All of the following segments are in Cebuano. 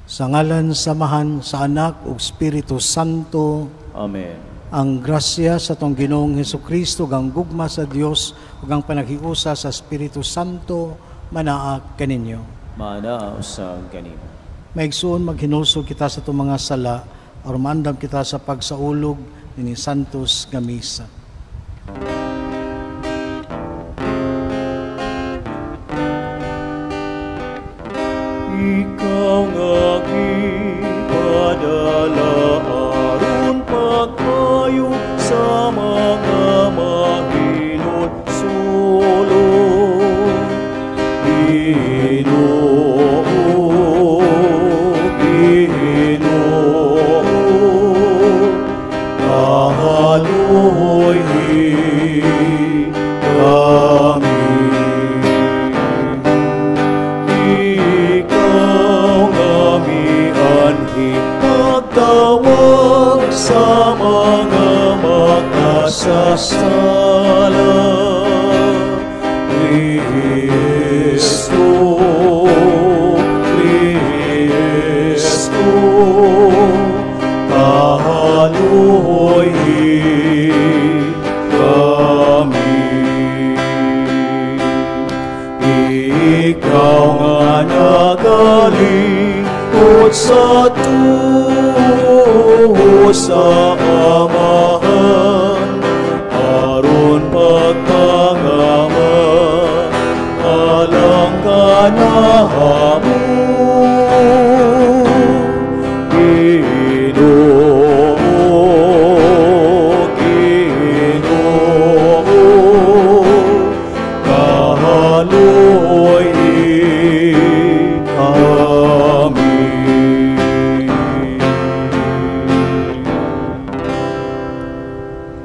Sa ngalan sa Amahan, sa Anak ug Espiritu Santo. Amen. Ang grasya sa atong Ginoong Hesukristo, ang gugma sa Dios ug ang panaghiusa sa Espiritu Santo manaa kaninyo. Manaa usab kanimo. Maigsuon, maghinulsol kita sa atong mga sala aron maandam kita sa pagsaulog ni Santos nga Misa. Ikaw nga gipadala aron pag-ayo sa mga mahinulsulon. Ginoo, Ginoo, kahaluoy kami. Ikaw nga mianhi pagtawag sa mga makasasala. Kristo, Kristo, kahaluoy kami. Ikaw nga nagalingkod sa tuo sa Amahan, aron pagpangama alang kanahamo. Ginoo, Ginoo, kahaluoy kami.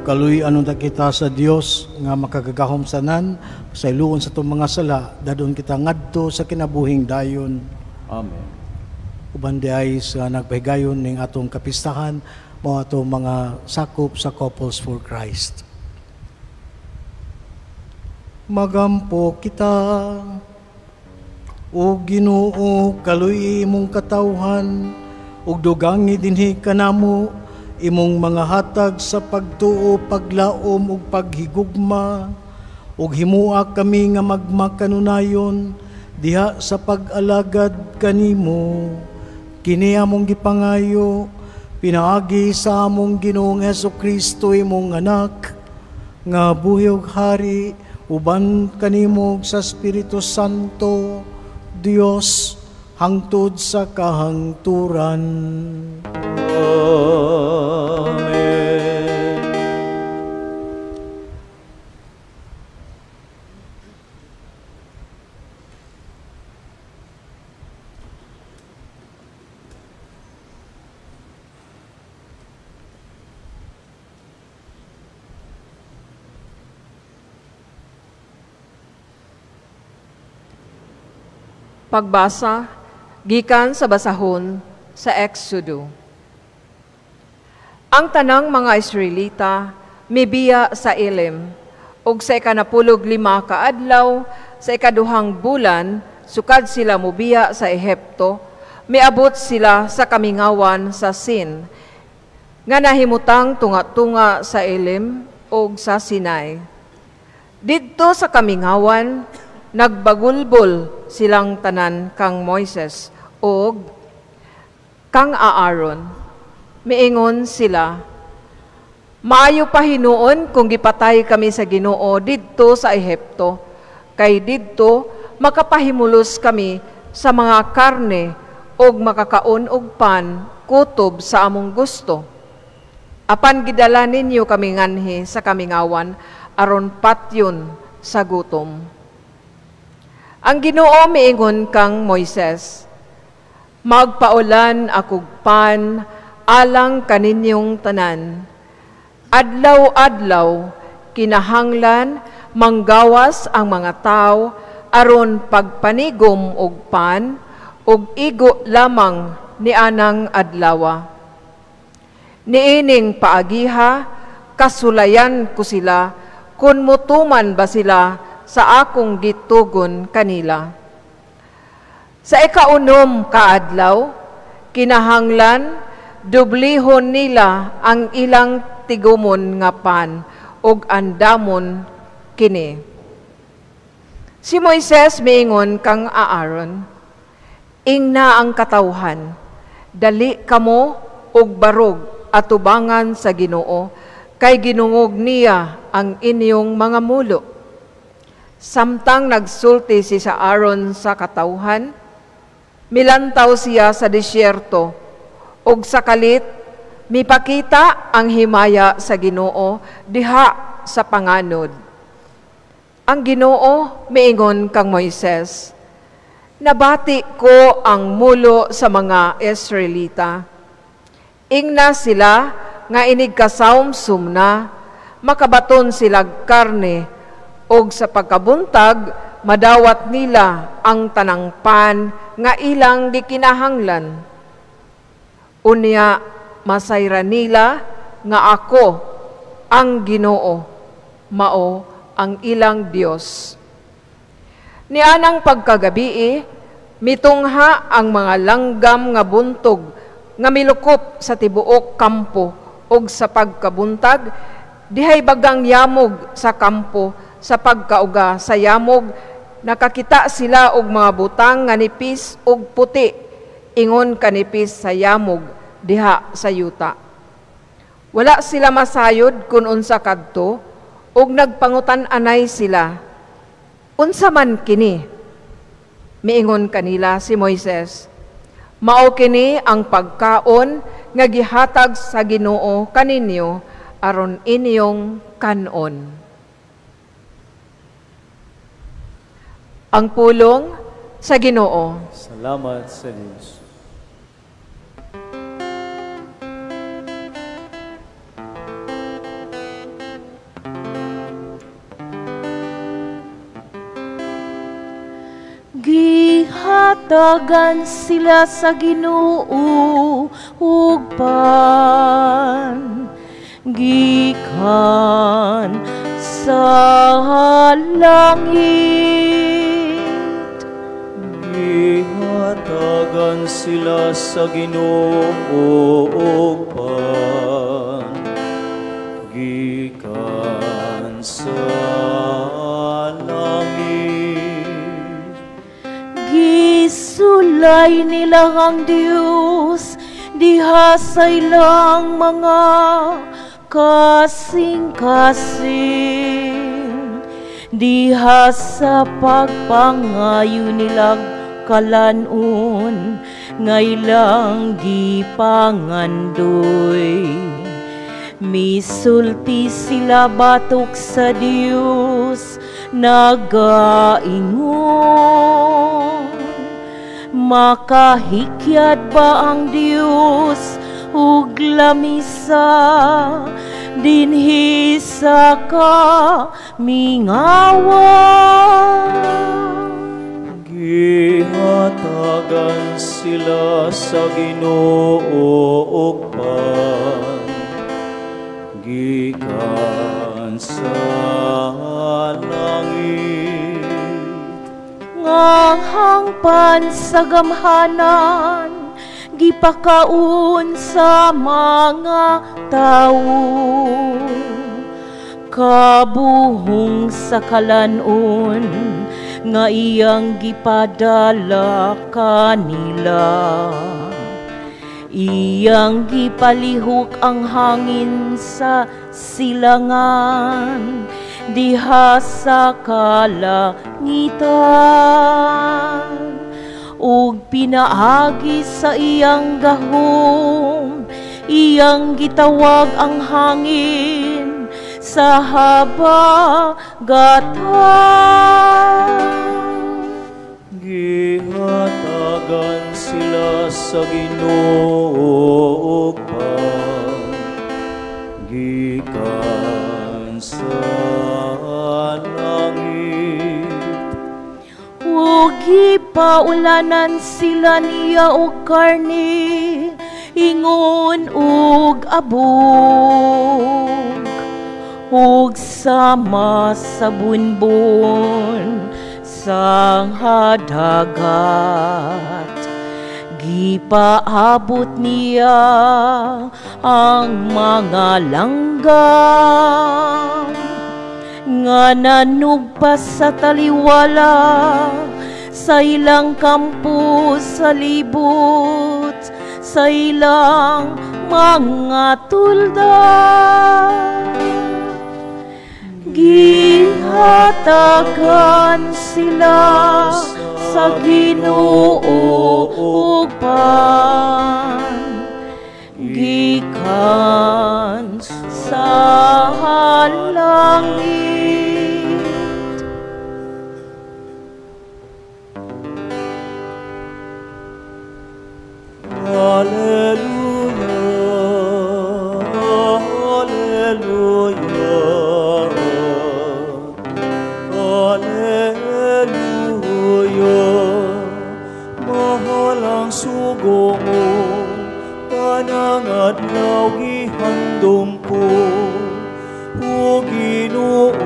Kaluy-an unta kita sa Dios nga makagagahom sanan sa iluon sa atong mga sala, dadon kita ngadto sa kinabuhing dayon. Amen. Uban diay sa nagpahigayon ning atong kapistahan mao atong mga sakop sa Couples for Christ. Magampo kita, o Ginoo, kaluy imong katawhan ug dugangi dinhi kanamo imong mga hatag sa pagtuo, paglaom ug paghigugma, ug himua kami nga magmakanunayon diha sa pag-alagad kanimo. Kini among gipangayo pinaagi sa among Ginoong Hesukristo, imong anak, nga buhi ug hari uban kanimo sa Espiritu Santo, Dios, hangtod sa kahangturan. Amen. Pagbasa gikan sa basahon sa Exodo. Ang tanang mga Israelita mibiya sa Elim, ug sa 15 ka adlaw sa 2 bulan sukad sila mobiya sa Ehipto, miabot sila sa kamingawan sa Sin, nga nahimutang tunga-tunga sa Elim ug sa Sinai. Didto sa kamingawan nagbagulbol silang tanan kang Moises ug kang Aaron. Miingon sila, maayo pa hinuon kung gipatay kami sa Ginoo didto sa Ehipto, kay didto makapahimulos kami sa mga karne ug makakaon og pan kutob sa among gusto. Apan gidala ninyo kami nganhi sa kamingawan aron patyon sa gutom. Ang Ginoo miingon kang Moises, magpaulan akog pan alang kaninyong tanan. Adlaw-adlaw kinahanglan manggawas ang mga tawo aron pagpanigom og pan ug igo lamang ni anang adlawa. Niining paagiha kasulayan ko sila kun mutuman ba sila sa akong gitugon kanila. Sa 6 ka adlaw, Kinahanglan dublihon nila ang ilang tigumon nga pan ug andamon kini. Si Moises miingon kang Aaron, ingna ang katawhan, dali kamo og barog atubangan sa Ginoo, kay ginungog niya ang inyong mga mulo. Samtang nagsulti si sa Aaron sa katawhan, milantaw siya sa disyerto, ug sa kalit mipakita ang himaya sa Ginoo diha sa panganod. Ang Ginoo miingon kang Moises, nabati ko ang mulo sa mga Israelita. Ingna sila nga inigkasawmsum na, makabaton silag karne, og sa pagkabuntag madawat nila ang tanang pan nga ilang gikinahanglan. Unya masayra nila nga ako ang Ginoo, mao ang ilang Dios. Nianang pagkagabii, mitungha ang mga langgam nga buntog nga milukop sa tibuok kampo, ug sa pagkabuntag dihay bagang yamog sa kampo. Sa pagkauga sa yamog nakakita sila og mga butang nga nipis ug puti, ingon kanipis sa yamog diha sa yuta. Wala sila masayod kun unsa kadto, ug nagpangutan-anay sila, unsa man kini? Miingon kanila si Moises, mao kini ang pagkaon nga gihatag sa Ginoo kaninyo aron inyong kan-on. Ang pulong sa Ginoo. Salamat sa Diyos. Gihatagan sila sa Ginoo ug pan, gikan sa langit. Gihatagan sila sa Ginoo og pan, gikan sa langit. Gisulay nila ang Dios diha sa ilang mga kasing-kasing, diha sa pagpangayo nilang kalanon nga ilang gipangandoy. Misulti sila batok sa Dios nagaingon, makahikyat ba ang Dios ug lamisa dinhi sa kamingawan? Gihatagan sila sa Ginoo og pan, gikan sa langit. Nga hangpan sa gamhanan gipakaon sa mga tawo, kabuhong sa kalanon nga iyang gipadala kanila. Iyang gipalihok ang hangin sa silangan diha sa kalangitan, ug pinaagi sa iyang gahom iyang gitawag ang hangin sa habagatan. Gihatagan sila sa Ginoo og pan, gikan sa langit. Ug gipaulanan sila niya og karne ingon og abog, ug sama sa bunbon sang hadagat. Gipaabot niya ang mga langgam nga nanugpas sa taliwala sa ilang kampo sa libot, sa ilang mga tulda. Gihatagan sila sa Ginoo og pan gikan sa langit. Alleluia, alleluia, alleluia. Mahal ang sugo mo, tanang adlaw gihandom ko. O Ginoo,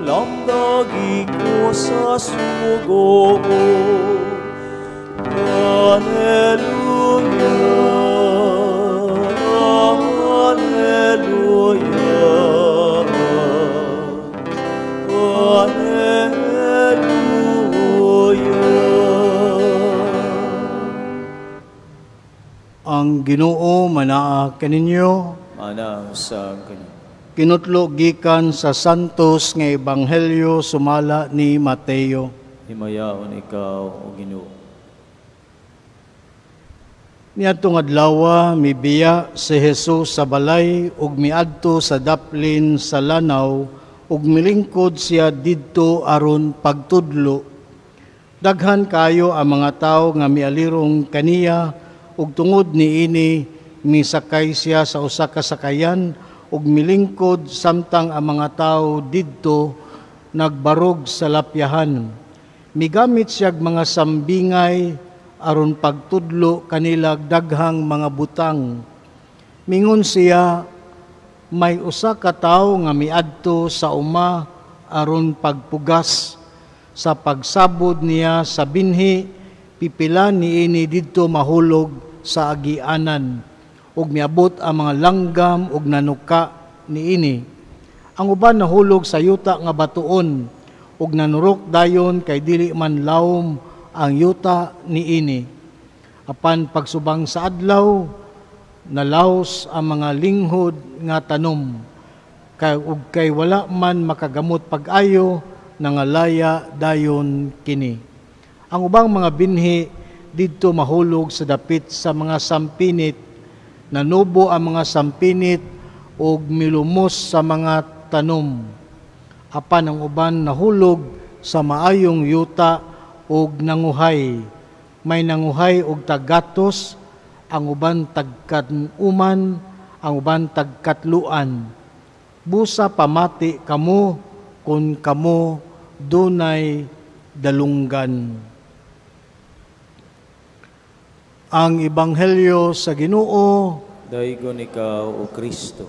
lamdagi ko sa sugo mo. Alleluia, alleluia, alleluia. Ang Ginoo manaa kaninyo. Manaa sa kaniyo. Kinutlo gikan sa Santos nga Ebanghelyo sumala ni Mateo. Himayaon ikaw, o Ginoo. Niadtong adlawa mibiya si Jesus sa balay ug miadto sa daplin sa lanaw ug milingkod siya didto aron pagtudlo. Daghan kayo ang mga tawo nga mialirong kaniya ug tungod niini misakay siya sa usa ka sakayan ug milingkod samtang ang mga tawo didto nagbarog sa lapyahan. Migamit siyag mga sambingay aron pagtudlo kanila daghang mga butang. Mingon siya, may usa ka tawo nga miadto sa uma aron pagpugas. Sa pagsabod niya sa binhi, pipila niini didto mahulog sa agianan, ug miabot ang mga langgam ug nanuka niini. Ang uban nahulog sa yuta nga batuon, ug nanurok dayon kay dili man lawom ang yuta niini. Apan pagsubang sa adlaw, nalaos ang mga linghod nga tanom, kay ug kay wala man makagamot pag-ayo, nangalaya dayon kini. Ang ubang mga binhi didto mahulog sa dapit sa mga sampinit, nanubo ang mga sampinit ug milumos sa mga tanom. Apan ang uban nahulog sa maayong yuta ug nanguhay. May nanguhay og taggatos, ang uban tagkanuman, ang uban tagkatluan. Busa pamati kamo kun kamo dunay dalunggan. Ang Ebanghelyo sa Ginoo. Daygon ikaw, o Kristo.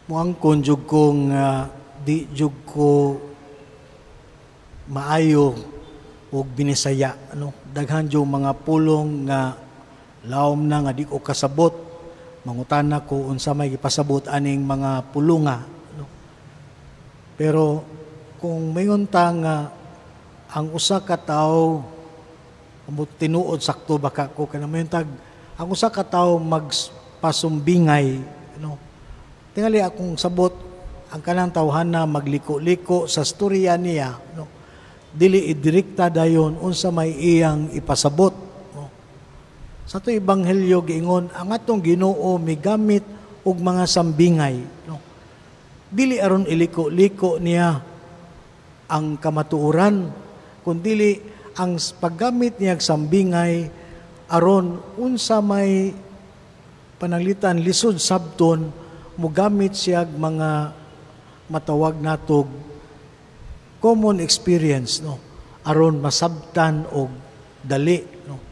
Muangkon jud ko nga di jud ko maayo og binisaya, ano? Daghan jud mga pulong nga laom na nga di ko kasabot. Mangutana ko unsa may gipasabot aning mga pulunga, no? Pero kung mayon ta nga ang usa ka tawo amot tinuod sakto baka ko kana mayon tag ang usa ka tawo magpasumbingay, no? Tingali akong sabot ang kanang tawhana magliko-liko sa storya niya, no? Dili idirekta dayon unsa may iyang ipasabot. Sa ato ebanghelyo giingon ang atong Ginoo migamit og mga sambingay, no? Dili aron iliko-liko niya ang kamatuoran, kundili ang paggamit niya og sambingay aron unsa may pananglitan lisod sabton mogamit siya og mga matawag natog common experience, no? Aron masabtan og dali, no?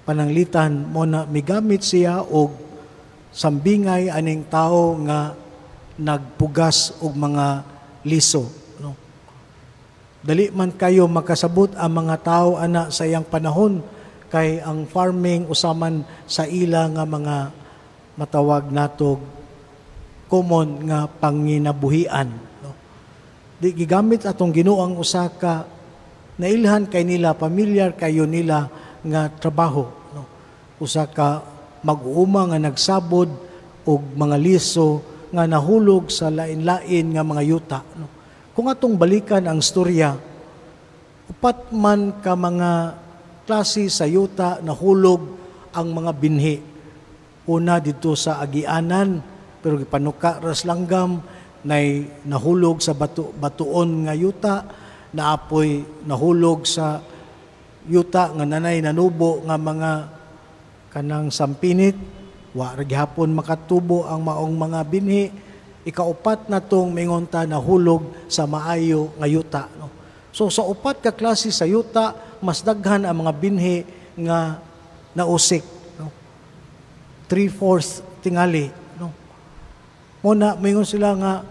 Pananglitan mo na migamit siya og sambingay aning tao nga nagpugas og mga liso, no? Dali man kayo makasabot ang mga tao ana sa iyang panahon kay ang farming usaman sa ila nga mga matawag natog common nga panginabuhian, no? Di gigamit atong Ginoo ang usa ka nailhan kay nila, pamilyar kayo nila nga trabaho, no? Usa ka mag-uuma nga nagsabod og mga liso nga nahulog sa lain-lain nga mga yuta, no? Kung atong balikan ang storya, upat man ka mga klase sa yuta nahulog ang mga binhi. Una, dito sa agianan, pero gipanuka ras langgam, nay nahulog sa bato, batuon nga yuta, naapoy nahulog sa yuta nga nanay nanubo nga mga kanang sampinit, wa ra gihapon makatubo ang maong mga binhi. Ikaupat na tong mingon ta nahulog sa maayo nga yuta, no? So sa upat ka klase sa yuta, mas daghan ang mga binhi nga nausik, no? 3/4 tingali, no? Mo na moingon sila nga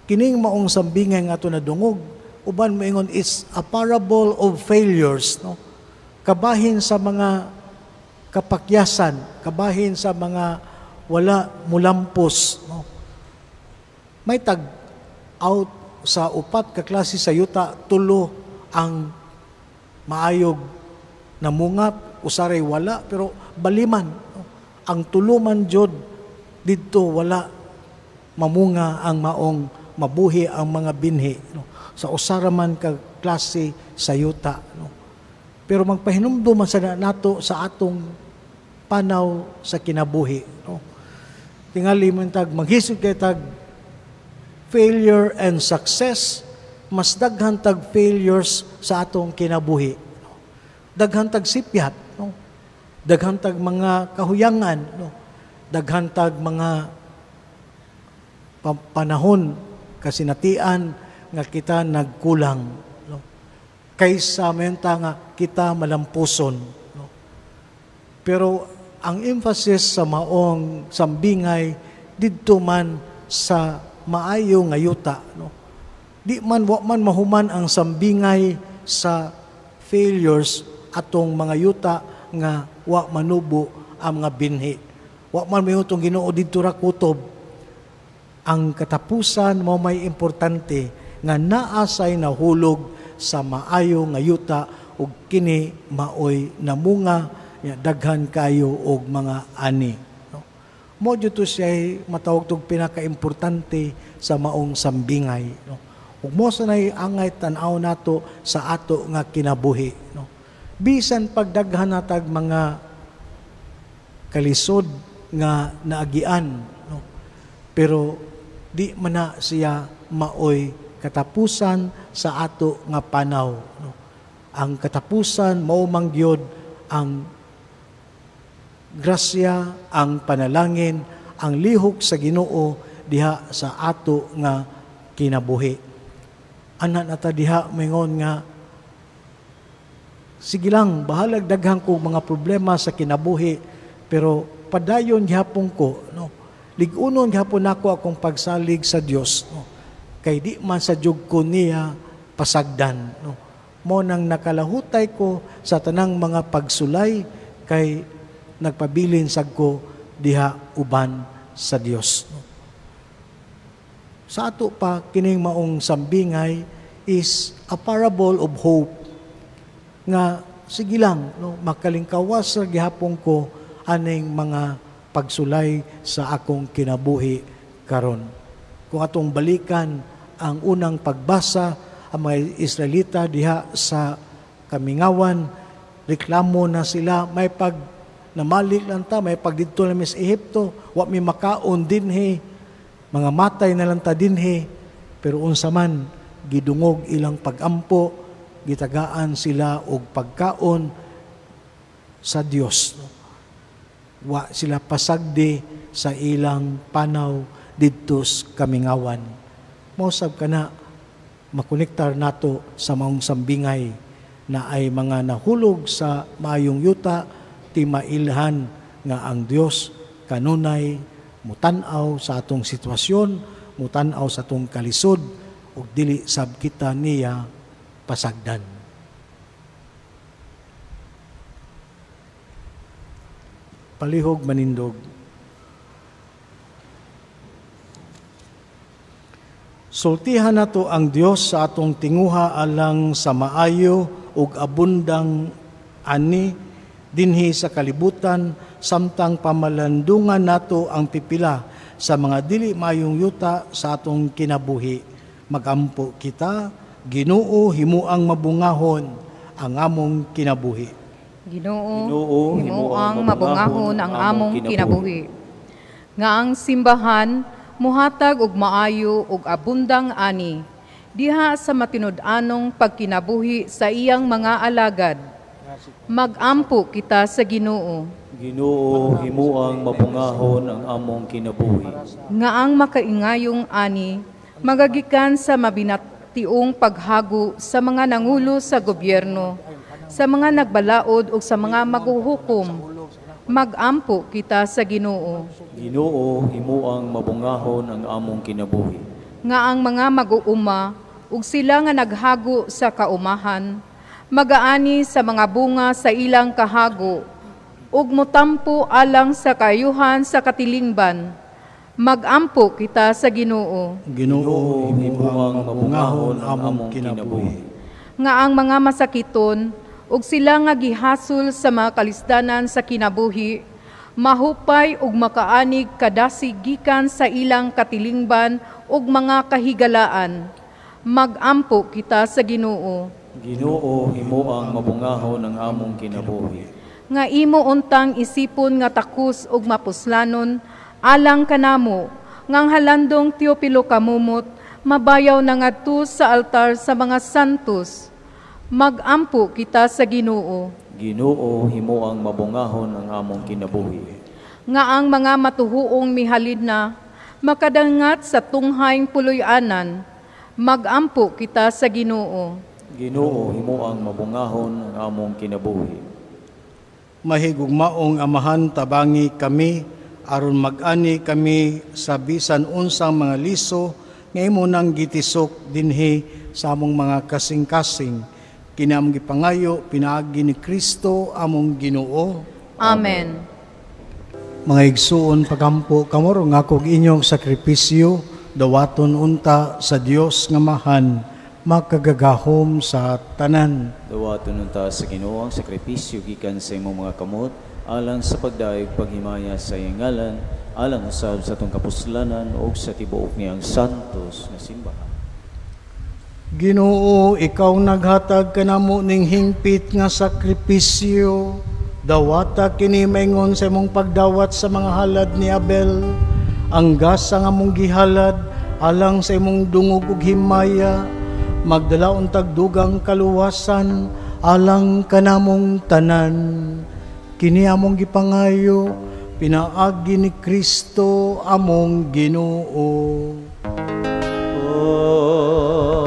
kining maong sambingay nga ato nadungog, uban moingon it's a parable of failures, no? Kabahin sa mga kapakyasan, kabahin sa mga wala mulampos, no? May tag out sa upat ka klase sa yuta, tulo ang maayog namunga, usaray wala, pero baliman, no? Ang tulo man jud didto wala mamunga ang maong mabuhi ang mga binhi, no? Sa usara man ka klase sa yuta, no? Pero magpahinumdum man sa nato sa atong panaw sa kinabuhi, no? Tingali man tag maghisog kay tag failure and success, mas daghan tag failures sa atong kinabuhi, no? Daghan tag sipyat, no? Daghan tag mga kahuyangan, no? Daghan tag mga panahon kasinatian nga kita nagkulang, no? Kaysa menta nga kita malampuson, no? Pero ang emphasis sa maong sambingay didto man sa maayo nga yuta, no? Di man, wa man mahuman ang sambingay sa failures atong mga yuta nga wa manubo ang mga binhi. Wa man mayutong Ginoo didto ra kutob. Ang katapusan mo may importante nga naasay nahulog sa maayo nga yuta ug kini maoy namunga ya daghan kayo og mga ani, no? Mo jud to siya matawag tog pinakaimportante sa maong sambingay, no? Ug mo sanay angay tan-aw nato sa ato nga kinabuhi, no? Bisan pagdaghan natag mga kalisod nga naagian, no? Pero di man na siya maoy katapusan sa ato nga panaw, no? Ang katapusan mao man gyud ang grasya, ang panalangin, ang lihok sa Ginoo diha sa ato nga kinabuhi. Ana na ta diha mingon nga sige lang, bahalag daghan ko mga problema sa kinabuhi, pero padayon gihapon ko, no? Lig-unon gihapon nako akong pagsalig sa Dios, no? Kay di man sa jug ko niya pasagdan, no? Mo nang nakalahutay ko sa tanang mga pagsulay kay nagpabilin sad ko diha uban sa Dios, no? Sa ato pa kining maong sambingay is a parable of hope nga sige lang, no, makalingkawas ra gihapon ko aning mga pagsulay sa akong kinabuhi karon. Kung atong balikan ang unang pagbasa, ang mga Israelita diha sa kamingawan, reklamo na sila, may pag namalik lang ta, may pag didto na sa Ehipto, wa mi makaon dinhi, mga matay na lang ta dinhi, pero unsa man gidungog ilang pagampo, gitagaan sila og pagkaon sa Dios. Wa sila pasagdi sa ilang panaw didto sa kamingawan. Mausab ka na makonektar nato sa maong sambingay na ay mga nahulog sa maayong yuta, ti mailhan nga ang Dios kanunay mutan-aw sa atong sitwasyon, mutan-aw sa atong kalisod, ug dili sab kita niya pasagdan. Palihog manindog. Sultihan nato ang Dios sa atong tinguha alang sa maayo ug abundang ani dinhi sa kalibutan, samtang pamalandungan nato ang pipila sa mga dili maayong yuta sa atong kinabuhi. Magampo kita, Ginoo, himuang mabungahon ang among kinabuhi. Ginoo, himuang mabungahon ang among kinabuhi. Nga ang simbahan muhatag og maayo ug abundang ani diha sa matinud-anong pagkinabuhi sa iyang mga alagad. Magampo kita sa Ginoo. Ginoo, himuang mabungahon ang among kinabuhi. Nga ang makaingayong ani magagikan sa mabinationg paghago sa mga nangulo sa gobyerno, sa mga nagbalaod ug sa mga maguhukom. Magampo kita sa Ginoo. Ginoo, himuang mabungahon ang among kinabuhi. Nga ang mga mag-uuma ug sila nga naghago sa kaumahan, magaani sa mga bunga sa ilang kahago, ug motampo alang sa kayuhan sa katilingban. Magampo kita sa Ginoo. Ginoo, himuang mabungahon ang among kinabuhi. Nga ang mga masakiton ug sila nga gihasol sa mga kalisdanan sa kinabuhi, mahupay ug makaanig kadasig gikan sa ilang katilingban ug mga kahigalaan. Magampo kita sa Ginoo. Ginoo, himuang mabungahon ang among kinabuhi. Nga imo untang isipon nga takus ug mapuslanon alang kanamo, ngang halandong Teopilo Camomot mabayaw na ngadto sa altar sa mga santos. Magampo kita sa Ginoo. Ginoo, himuang mabungahon ang among kinabuhi. Nga ang mga matuhuong mihalin na makadangat sa tunghayng puloy-anan. Magampo kita sa Ginoo. Ginoo, himuang mabungahon ang among kinabuhi. Mahigugmaong Amahan, tabangi kami aron mag-ani kami sa bisan unsang mga liso nga imo nang gitisok dinhi sa among mga kasing-kasing. Kini among gipangayo pinaagi ni Kristo among Ginoo. Amen. Mga igsuon, pagampo kamo nga akog inyong sakripisyo dawaton unta sa Dios nga Amahan makagagahom sa tanan. Dawaton unta sa Ginoo ang sakripisyo gikan sa imong mga kamot alang sa pagdayeg paghimaya sa iyang ngalan, alang usab sa atong kapuslanan ug sa tibuok niyang santos nga simbahan. Ginoo, ikaw naghatag kanamo ning hingpit nga sakripisyo. Dawata kini maingon sa imong pagdawat sa mga halad ni Abel. Ang gasa nga among gihalad alang sa imong dungog ug himaya, magdala untag dugang kaluwasan alang kanamong tanan. Kini among gipangayo pinaagi ni Kristo among Ginoo.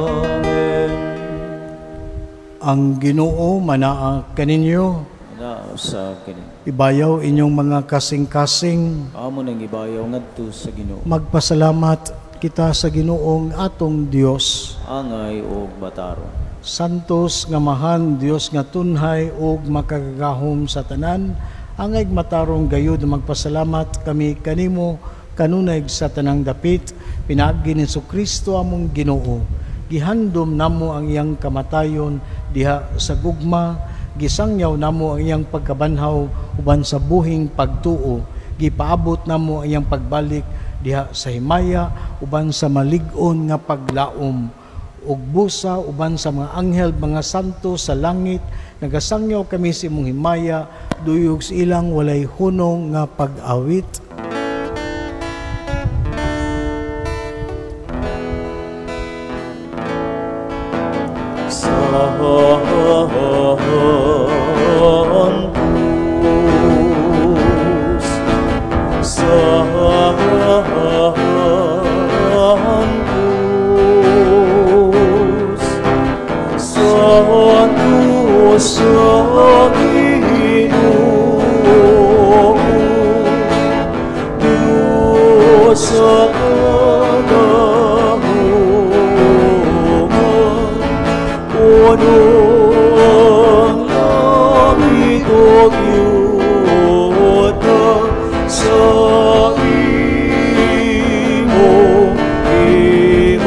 Amen. Ang Ginoo manaa kaninyo. Manaa sa kini. Ibayaw inyong mga kasing-kasing. Amo nang ibayaw ngadto sa Ginoo. Magpasalamat kita sa Ginoong atong Dios. Angay og batarong. Santos nga mahan, Dios nga tunhay og makagagahom sa tanan, angay matarong gayud magpasalamat kami kanimo kanunay sa tanang dapit pinaagi ni Kristo among Ginoo. Gihandom namo ang iyang kamatayon diha sa gugma, gisangyaw namo ang iyang pagkabanhaw uban sa buhing pagtuo, gipaabot namo ang iyang pagbalik diha sa himaya uban sa malig-on nga paglaom, ug busa uban sa mga anghel, mga santo sa langit, nagasangyaw kami sa imong himaya duyog sa ilang walay hunong nga pag-awit. Santos, Santos, sa Ginoo. sa kagahuman, puno ang langit ug yuta sa imong himaya.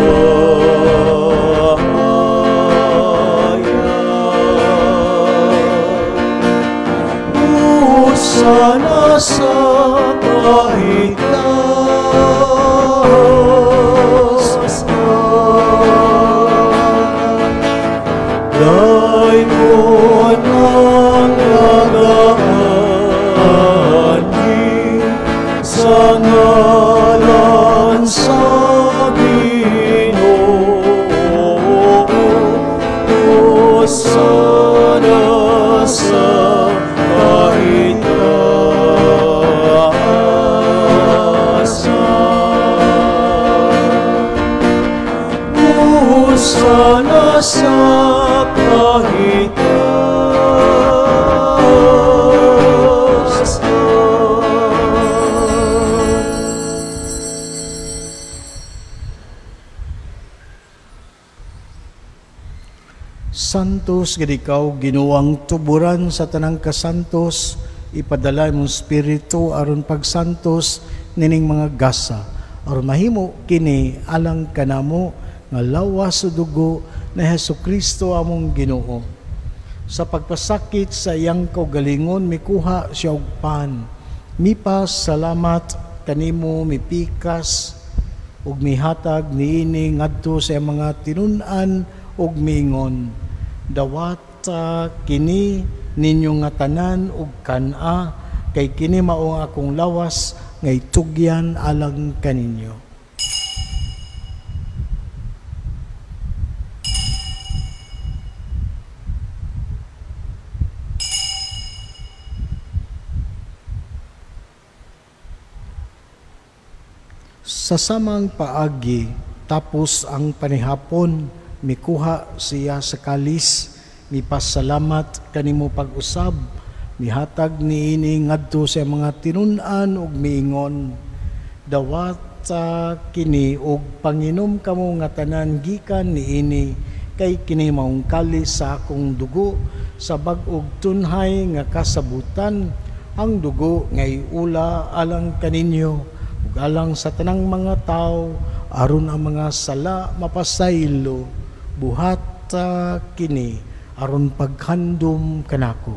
Hosana sa kahitaas-taasan. Dayon ang nagaanhi sa ngalan sa Ginoo. Hosana sa kahitaas-taasan. Hosana sa kahitaas-taasan. Santos gid ikaw, Ginoo, ang tuburan sa tanang kasantos, ipadala imong espiritu aron pagsantos nining mga gasa, aron mahimo kini alang kanamo nga lawas o dugo na Hesukristo among Ginoo. Sa pagpasakit sa iyang kaugalingon, mikuha siya og pan, mipasalamat kanimo, mipikas ug mihatag niini ngadto sa iyang mga tinun-an ug miingon, dawata kini ninyo nga tanan ug kan-a, kay kini mao ang akong lawas nga itugyan alang kaninyo. Sa samang paagi, tapos ang panihapon, mikuha siya sa kalis, mipasalamat kanimo pag-usab, mihatag niini ngadto sa mga tinun-an ug miingon, dawata kini ug panginom kamo nga tanan gikan niini, kay kini maong kalis sa akong dugo sa bag-og tunhay nga kasabutan, ang dugo nga iula alang kaninyo ug alang sa tanang mga tawo, aron ang mga sala mapasaylo. Buhata kini aron paghandom kanako.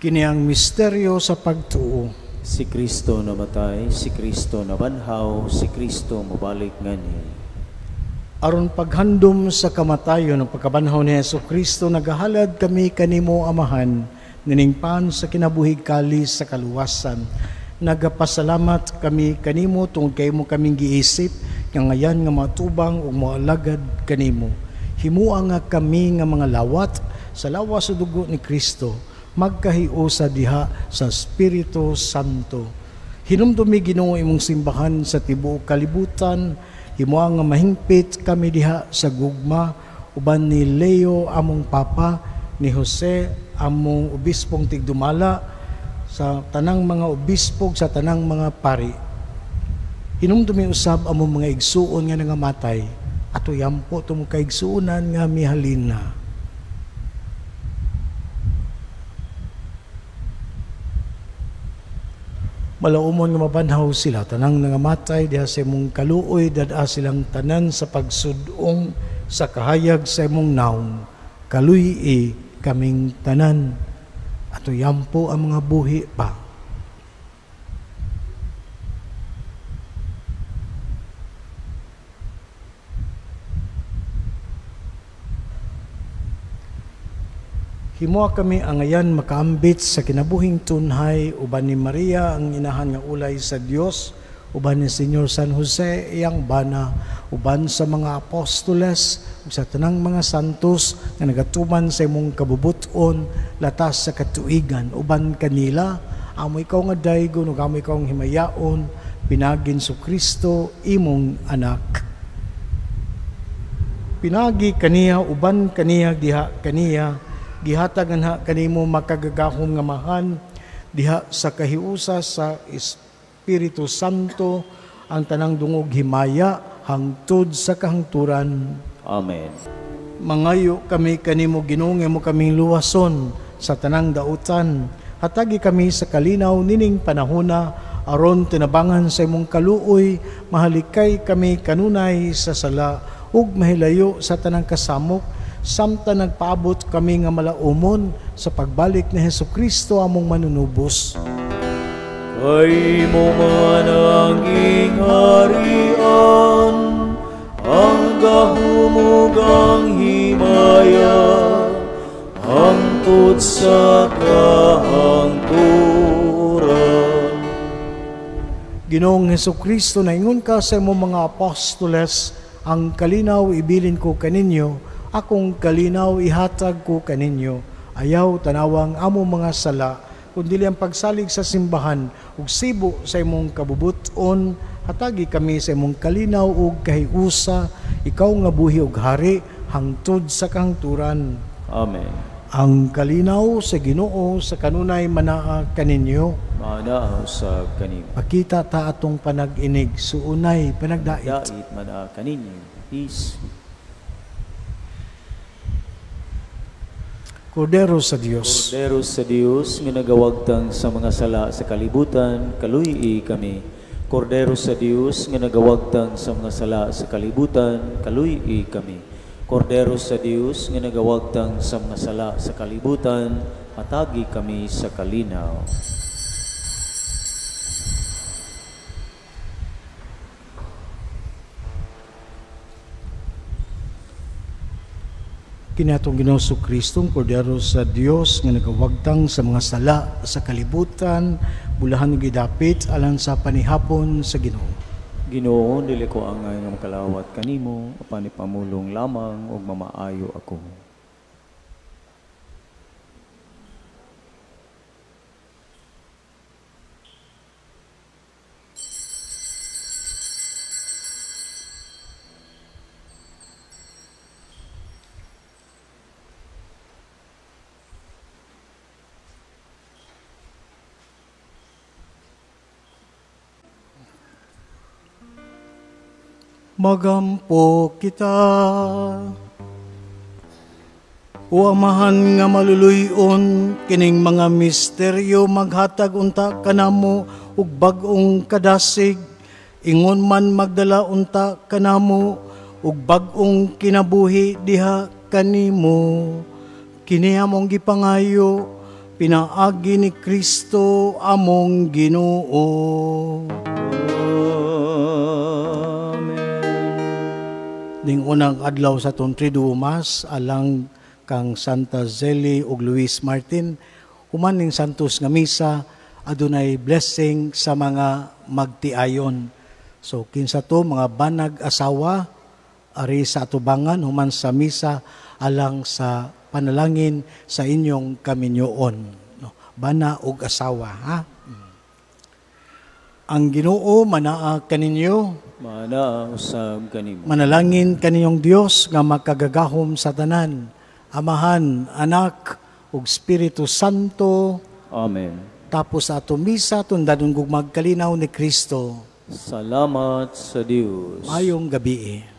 Kini ang misteryo sa pagtuo. Si Kristo namatay, si Kristo nabanhaw, si Kristo mobalik nganhi. Aron paghandom sa kamatayon ng pagkabanhaw ni Hesukristo, nagahalad kami kanimo, Amahan, niningpan sa kinabuhi kalis sa kaluwasan. Nagapasalamat kami kanimo tungod kay mo kaming giisip nga ngayan nga matubang ug moalagad kanimo. Himua nga kami nga mga lawat sa lawas ug dugo ni Kristo, magkahiusa diha sa Espiritu Santo. Hinumdumi Ginoo imong simbahan sa tibuok kalibutan, himua nga mahingpit kami diha sa gugma uban ni Leo among Papa, ni Jose among obispong tigdumala, sa tanang mga obispo, sa tanang mga pari. Hinumdumi usab among mga igsuon nga nangamatay, ato yampo tumong kaigsuonan nga mihalina. Malaumon nga mabanhaw sila, tanang nangamatay diha sa imong kaluoy, dad-a silang tanan sa pagsudong sa kahayag sa imong naong. Kaluy-i kaming tanan, ato yampo ang mga buhi pa. Himua kami angayan makaambit sa kinabuhing tunhay uban ni Maria ang inahan nga ulay sa Dios, uban ni Senyor San Jose iyang bana, uban sa mga apostoles ug sa tanang mga santos nga nagatuman sa imong kabubuton latas sa katuigan, uban kanila amo ikaw nga daygon ug amo ikaw ang himayaon Pinagin su Kristo imong anak. Pinagi kaniya uban kaniya diha kaniya gihatag anha kanimo makagagahom nga amahan diha sa kahiusa sa Espiritu Santo ang tanang dungog himaya hangtod sa kahangturan. Amen. Mangayo kami kanimo Ginoo nga imo kaming luwason sa tanang dautan. Hatagi kami sa kalinaw nining panahona aron tinabangan sa imong kaluoy mahalikay kami kanunay sa sala ug mahilayo sa tanang kasamok samtang nagpaabot kami nga malaumon sa pagbalik ni Hesukristo among manunubos. Kay mo man ang gingharian, ang gahom ug ang himaya, hangtod sa kahangturan. Ginoong Hesukristo, naingon ka sa imong mga apostoles, ang kalinaw ibilin ko kaninyo, akong kalinaw ihatag ko kaninyo. Ayaw tanawang among mga sala, kundi ang pagsalig sa simbahan ug sibo sa imong kabubuton, hatagi kami sa imong kalinaw ug kahiusa, ikaw nga buhi ug hari hangtod sa kahangturan. Amen. Ang kalinaw sa Ginoo sa kanunay manaa kaninyo. Manaa sa kanimo. Pakita ta atong panag-inig, suunay panagdait. Dait manaa kaninyo. Peace. Kordero sa Dios. Kordero sa Dios nga nagawagtang sa mga sala sa kalibutan, kaluy-i kami. Kordero sa Dios nga nagawagtang sa mga sala sa kalibutan, kaluy-i kami. Kordero sa Dios nga nagawagtang sa mga sala sa kalibutan, hatagi kami sa kalinaw. Kinatong Ginoong Kristo, Kordero sa Dios nga nagawagtang sa mga sala sa kalibutan, bulahan gidapit alang sa panihapon sa Ginoo. Ginoo, dili ko angay nga makalawat kanimo, apan ipamulong lamang ug mamaayo ako. Magampo kita. O Amahan nga maluluyon, kining mga misteryo maghatag unta kanamo ug bag-ong kadasig, ingon man magdala unta kanamo ug bag-ong kinabuhi diha kanimo. Kini among gipangayo pinaagi ni Kristo among Ginoo. Ning unang adlaw sa atong Triduum Mass alang kang Santa Zeli ug Luis Martin, human ning Santos nga misa adunay blessing sa mga magtiayon. So kinsa to mga banag asawa ari sa atubangan human sa misa alang sa panalangin sa inyong kaminyoon, no? Bana ug asawa, ha? Ang Ginoo manaa kaninyo, manaa usab kanimo. Manalangin kaninyong Dios nga makagagahom sa tanan, Amahan, Anak ug Espiritu Santo. Amen. Tapos sa atong misa tundadon gugmag kalinaw ni Kristo. Salamat sa Dios. Mayong gabi.